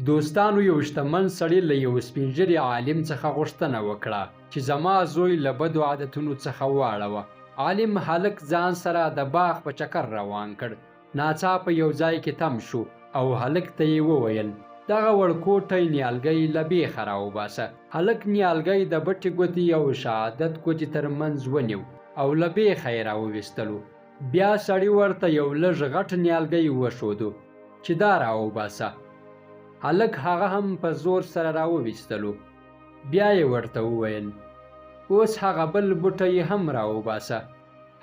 دوستانو یو شتمن سړي له یو سپین ږیري عالم څخه غوښتنه وکړه چې زما زوی له بدو عادتونو څخه واړوه. عالم هلک ځان سره د باغ په چکر روان کړ. ناڅاپه یو ځای کې تم شو او هلک ته یې وویل، دغه وړکوټی نیالګی له بېخه راوباسه. هلک نیالګی د بټې ګوتې او شهادت ګوتې تر منځ ونیو او له بېخه یې راوویستلو. بیا سړي ورته یو لږ غټ نیالګی وښودو چې دا راوباسه. هلک هغه هم په زور سره راوویستلو. بیا یې ورته وویل، اوس هغه بل بوټی هم راوباسه.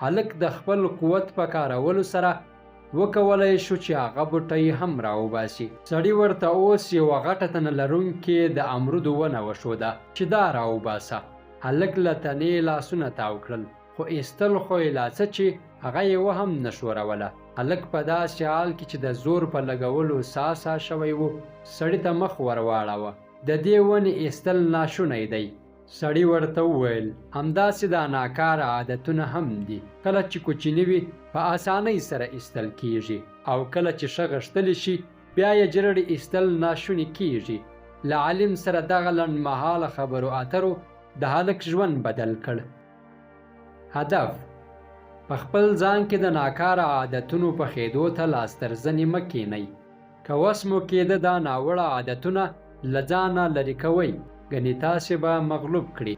هلک د خپل قوت په کارولو سره وکولای شو چې هغه بوټی هم راوباسي. سړي ورته اوس یوه غټه تنه لرونکې د امرودو ونه وښوده چې دا راوباسه. هلک له تنې لاسونه تاو کړل، خو ایستل خو یې لا څه چې هغه یې وهم نه ښوروله. هلک په داسې حال کې چې د زور په لګولو سا سا شوی و، سړي ته مخ ورواړاوه. د دې ونې ایستل ناشونی دی. سړي ورته وویل، همداسې دا ناکاره عادتونه هم دي، کله چې کوچني وي په اسانۍ سره ایستل کېږي او کله چې ښه غښتلي شي بیا یې جرړې ایستل ناشوني کېږي. له عالم سره دغه لنډمهاله خبرو اترو د هلک ژوند بدل کړ. هدف، په خپل ځان کې د ناکاره عادتونو پخېدو ته لاس تر زنې مه کېنئ. که وس مو کېده دا ناوړه عادتونه له ځانه لرې کوئ، ګنې تاسې به مغلوب کړي.